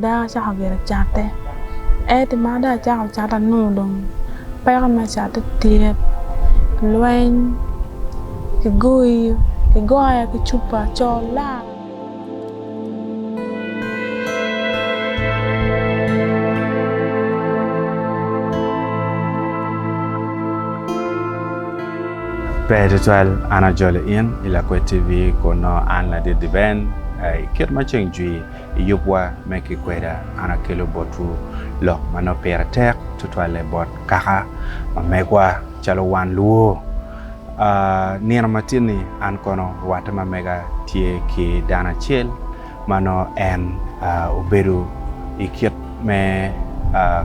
Ada acako gire cate ento ma dong acako cate anongo dong peko me cate tye lweny kigoyi kigoya ki cupa co lara. Ber tutwal an ajolo in i Lakwed TV kun nongo an ladit Diben i kit ma ceng jwi i yubwa me kikweda an akelo botwu lok ma nongo pire tek tutwalle bot kaka ma megwa calo wan luo. Nino ma tin-ni an kono rwatte ma mega tye ki dano acel ma nongo en obedo i kit me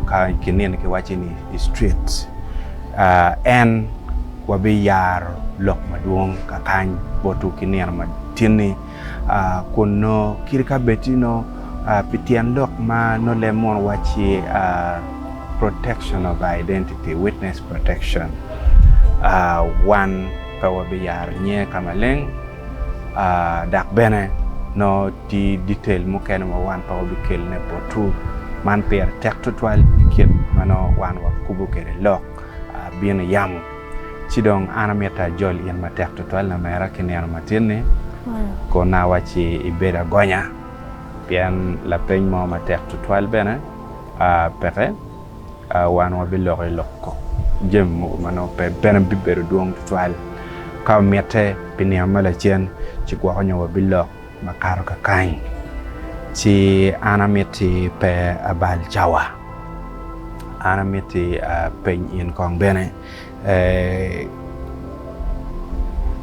ka kinino kiwaco ni i street. En wabiyaro lok madwong kakany botwu ki nino ma tin-ni. kun nongo kadi ka bed ni nongo pi tyen lok ma nongo leb munu wacci protection of identity, witness protection wan pe wabiyaro nyinge ka maleng dok bene nongo tye detail mukene ma wan pe wabikelone botwu man pire tek tutwal i kit ma nongo wan wakubo kwede lok bino yamo. Ci dong an amito ajol in matek twatwal lamera ki nino matin-ni, kun awacci ibed agonya, pien lapeny mo matek twatwal bene peke. Wan wabiloko i lok jami mogo ma nongo pe bene bibedo dwong twatwal. Ka omitte pi nino ma lacen, ci gwoko nyo wabilok makato kakany. Ci an amiti pe abal cawa, an amiti apeny in kong bene.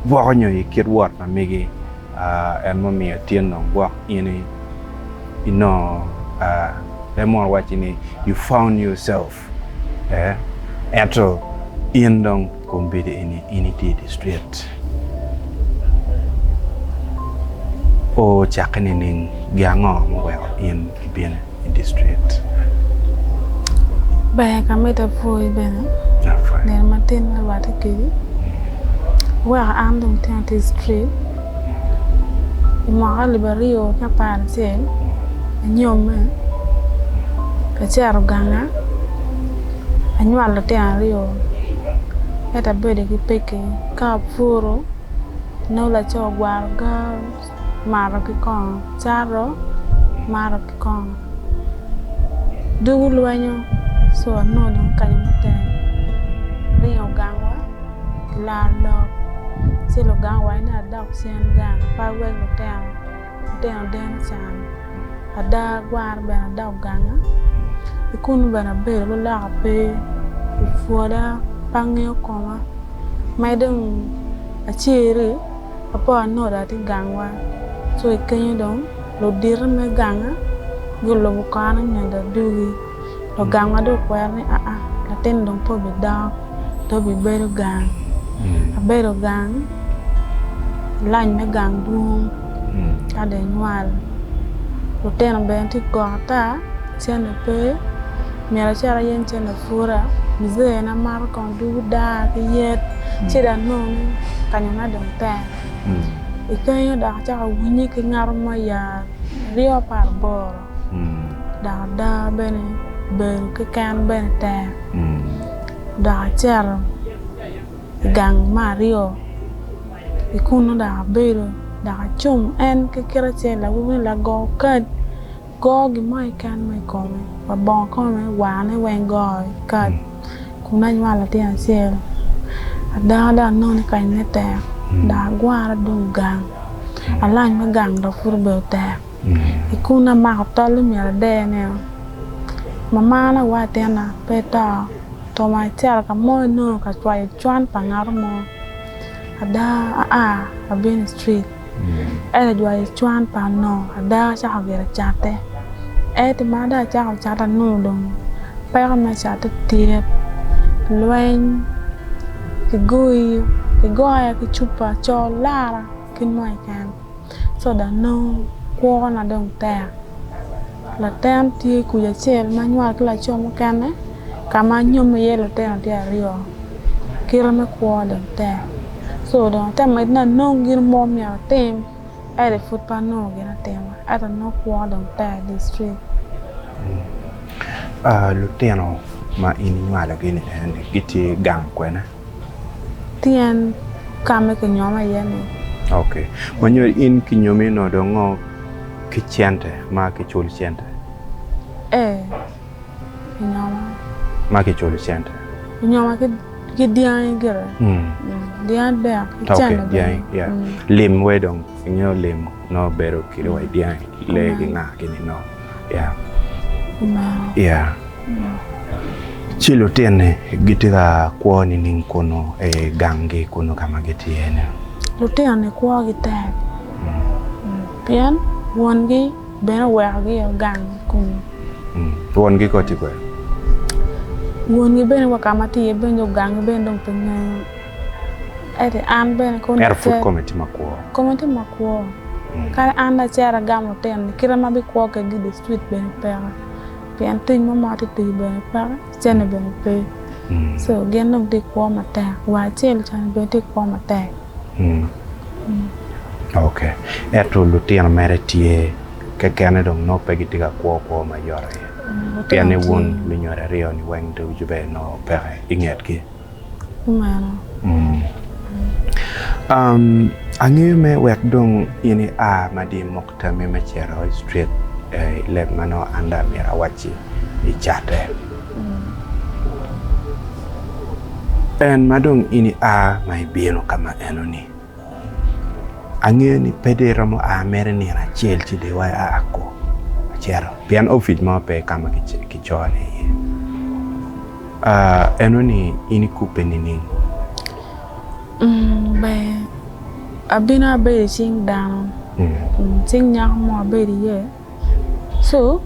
Gwoko nyo i kit wot ma megi en mumiyo tin dong gwok in inongo pe mono wacci ni you found yourself ento in dong kombeddi eni in itye i dye street ocakke nining gin ango muweko in ibino i dye street? Ber ka mitte apwoyi bene nino matin me rwatte kwedi weko an dong tye atye i street i mwaka alip aryo ki aparacel anyomme acito ganga anywalo lutino aryo ento abedo ki pekki ka apuro nongo laco ogwaro gar mato ki kongo cato mato ki kongo dugu lwenyo co anongo dong kanyo matek aringo gangwa kilaro lok ci lugang owaco ni adok cen gang pe awek lutino lutino deno can ada agwaro bene adok ganga ki kunu bene abedo luloka pe opwoda pe angeyo koma ma dong aceri Apo anongo dong atye gangwa ci kenyo dong ludito me ganga gulubo kora ni myero dong adugi lugangwa dong okwero ni aa latin dong pe obidok dong obibedo gang abedo gang lany me gang dwong ka dong inywal lutino bene tye ka kok ata cente pe myero acit ayeny cente apura muzee na mato kong dugo daa ki yet ci dong anongo ni kanyona dong tek i kenyo dok acako winye ki ngat mo ya aryo aparaboro dok ada bene bedo keken bene tek dok acito i gang me aryo i kunu dok abedo dok acung en ki kite acel awobi ni lago kad. Go gin mo keken ma i kome, wa bongo kome, warne weng go kad kun anywalo latin acel. Ada dong anongo ni kanyone tek dok agwara dong gang. Alany me gang dok pud obedo tek. I kunu amako tol ni myero ader nio. Mamana wa atinna pe ito toma icito ka mo inongo ka cwayo cwan pa ngat mo. Ada aa abino i street. Ento ajwayo cwan pa onongo ada acako gire cate. Ento ma dong acako cate anongo dong peko me cate tye, lweny, kigoyi, kigoya ki cupa, co lara ki mo keken co dong anongo kwona dong tek. Latin tye kuca acel ma anywalo ki laco mukene ka ma anyomme iye lutino tye aryo kite me kwo dong tek co dong ate medde ni anong gin mo myero atim ento pud pe anongo gin atima ento nongo kwo dong tek i dye street. Lutino ma in inywalogi-ni eni gitye gang kwene? Tyen ka ma kinyoma iye-ni. Ok. Ma nyo in kinyomi onongo dong ngo ki cente ma kiculo cente? Ee, kinyoma. Ma kiculo cente? Kinyoma ki dyangi gire. Dyangi adek ki cente bene. Ok, dyangi, yeah. Lim wee dong ingeyo lim nongo bedo kede wa i dyangi, lee ki nga gini nongo. Yeah. Yeah. Ci lutinni gitye ka kwo nining kunu i ganggi kunu ka ma gitye iye-ni? Lutinoni kwogi tek pien wongi bene owekogi i gang kunu. Wongi kono tye kwene? Wongi bene wa ka ma tye iye bene jo ganggi bene dong pe ngeyo. Ento an bene kono Ento pud kome tye makwo. Kome tye makwo. Kadi an dong acito agamo lutino-ni kite ma abikwo kwedgi i dye street bene peke. Pien tic mo ma atye ka tiyo bene peke, cente bene pe. So gin dong tye ka kwo matek. Wa acel ca-ni bene tye ka kwo matek. Ok. Ento lutino mere tye kekene dong nongo pe gitye ka kwo kwo mayot aye. Pien ni wun lunyodo aryo-ni weng ducu bene nongo peke i ngetgi. Kumeno. Angeyo me wek dong in ia ma di imok tammi me cito i street i leb ma nongo an dong amyero awacci i cate. En ma dong in ia ma ibino ka ma enoni, angeyo ni pe dong iromo a mere nino acel ci dong iwaco aa ko acito pien opic mo pe ka ma kicone iye. Enoni in ikubbe nining? Ber, abino abedo i cing dano, cing nyako mo abedo iye, co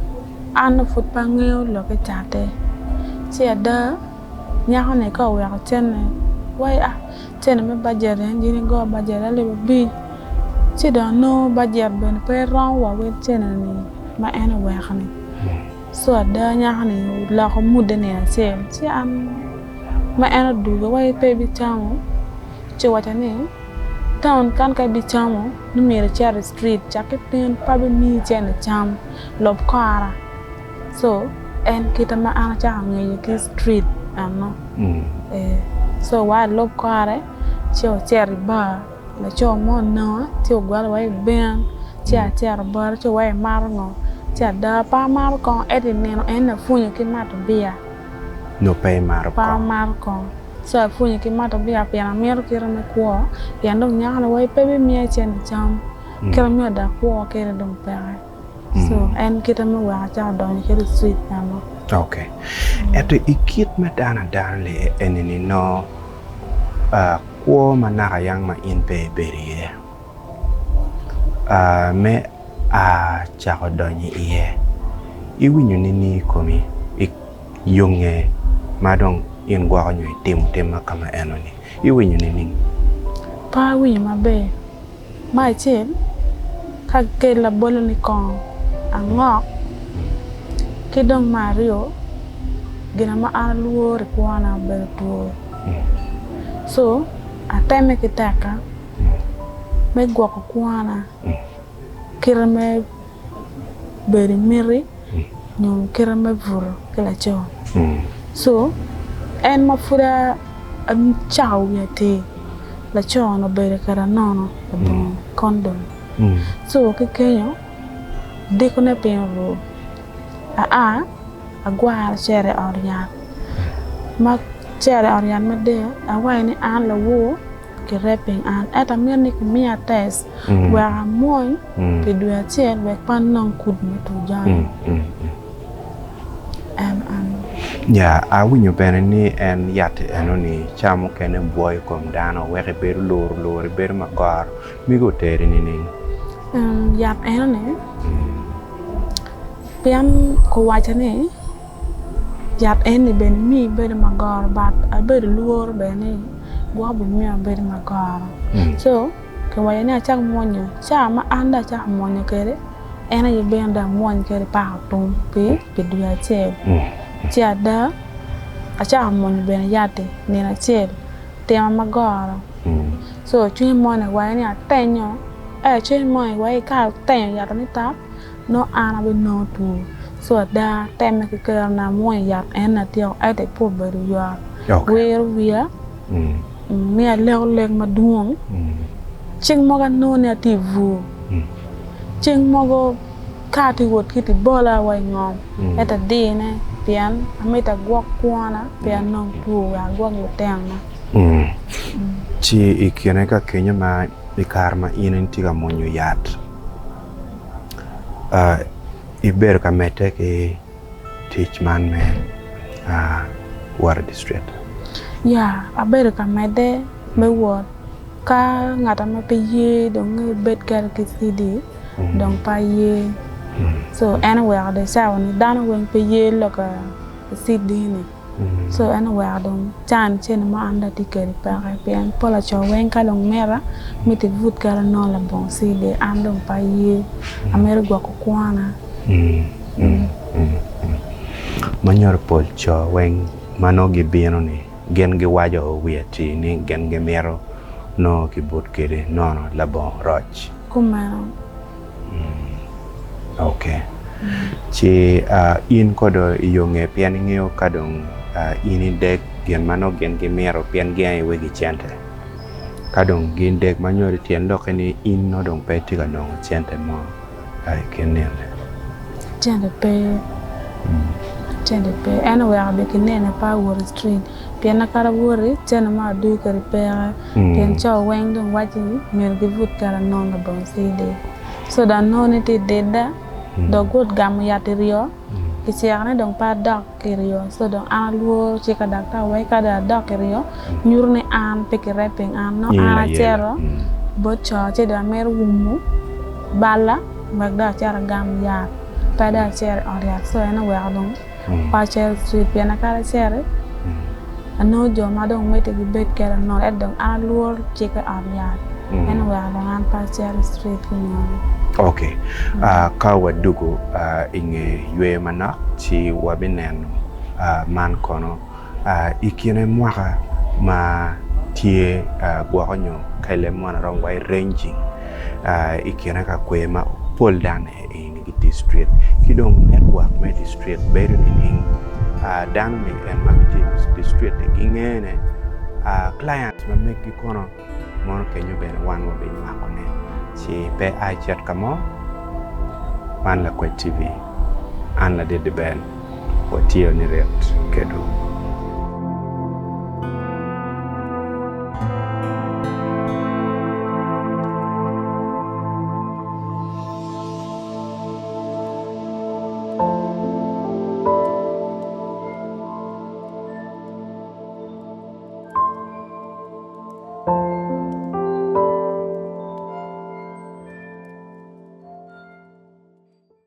an nongo pud pe angeyo lok ki cate, ci ada nyako-ni ka oweko cente wai a cente me bajet en in igo bajet alip abic, ci dong anongo bajet bene pe romo wa wel cente-ni ma en oweko-ni. Co ada nyako-ni oloko mudde nino acel ci an ma en odwogo wa pe ebicamo ci owaco ni taun kan ka ibicamo ni myero icit i street cakke piny pe abimiyi cente cam lub kora co en kite ma an acako ngeyo ki street eno co wa alub kore ci ocito i bar. Laco mo ononga ci ogwala wa i ben ci acito bote ci owaco imato ngo ci ada pe amato kongo ento i nino eni apwonyo ki mato bia Nongo pe imato pe kongo. amato kongo ci apwonyo ki mato bia pien amito kite me kwo pien dong nyako-ni wai pe bimiya cente cam kite me ada kwo kede dong peke so en kite me weko acako donyo kede i street eno. Ok. Ento i kit ma dano adana li eni-ni nongo Kwo ma naka yang ma in pe ibedo iye me a cako donyo iye, iwinyo nining i komi i yo nge ma dong in gwoko nyo itimo tim ma kama eno-ni? Iwinyo nining? Pe awinyo maber. Me acel, ka akel labolo ni kongo angok, ki dong me aryo, gin ma an alworo i kwona obedo two. Co atemme ki tekka me gwoko kwona kite me bedo i miti nyo kite me buto ki laco. Co en ma pud acako wiye atir laco ni obedo kweda nono labongo kondom. Co ki kenyo dikone piny oru aa agwaro acito i ot yat ma acito i ot yat madit awaco ni an lawor ki raping an ento amito ni kimiya test wek amwony pi dwe acel wek pe anong kudi me two jami en an. Ya awinyo bene ni en yat eno ni ca mukene bwoyo kom dano weko ibedo luru luru ibedo magoro mego oteri nining? Yat eno ni Pien owaco ni, Yat eni bene miyo ibedo magoro but abedo lworo bene ni gwok bimiyo abedo magoro. Co kiwaco ni acak mwonyo, ca ma an dong acako mwonyo kwede en aye bene dong amwony kwede paka otum pi dwe acel. Ci ada acako mwonyo bene yat-ti nino acel tima magoro. Co cwinye moni waco ni atenyo, ento cwinye moni waco ni ka atenyo yat-ti ni tap. nongo an abinongo two. So ada temme ki kerona amwonyo yat en atyeko ento pe obedo yot. Wiro wiya, miyo aleko lek madwong, ceng mogo anongo ni atye i bur, ceng mogo ka atye ka wot ki tibola wa i ngom ento adine pien amito agwok kwona pe anong two wek agwok lutinona. Ci i kine ka kenyo ma i kare ma in itye ka mwonyo yat, ibedo ka medde ki tic man me wot i distrik? Ya, abedo ka medde me wot. Ka ngat ma pe ye dong ibed kede ki CD dong pe aye. So en oweko dong cawa ni dano weng pe ye lok CD ni. So en oweko dong can cene mo an dong atye kwede peke pien pol pa co weng ka dong mita, miti ibut kede nongo labongo CD an dong pe aye amito gwoko kwona. Ma nyuto pol co weng ma nongo gibino ni gin giwaco wiye atir ni gin gimito nongo kibut kwede nono labongo roc. Kumeno. Ok. Ci in kodo i yo nge pien ingeyo ka dong in idek gin ma nongo gin gimito pien gin aye wegi cente. Ka dong gin dek ma nyuto tyen lokke ni in nongo dong pe itye ka nongo cente mo i kin nino-ni. Cente pe, cente pe. En oweko bene kinene pe awoto i street pien kadi awoto cente mo adwogo kwede peke pien co weng dong waco ni myero gibut kede anong labongo CD. So dong anongo ni tye i dida dong gut gamo yat iryo kiciko ni dong pe adok kiryo so dong an alworo ci ka daktar owaci ka dong adok kiryo nyuto ni an pe ki raping an nongo an acito bot co ci dong amito wumo balla wek dong acit agam yat pe dong acito i ot yat so en oweko dong pe acito i street pien kadi acito anongo jo ma dong mitte gibed keda nono ento dong an alworo ciko i ot yat en oweko dong an pe acito i street ki nono. Ok, ka wadugo i nge yweyo manok ci wabineno man kono i kine mwaka ma tye gwoko nyo kele mono romo wa i ranging i kine ka kwer ma pol dano eni gitye i street ki dong network me i street bedo nining dano ni en ma gitye i street ni gingene clients ma meggi kono mono kenyo bene wan wabinywakone ci pe a icit ka mo man Lakwed TV an ladit Ben watiyo ni rit kedwu.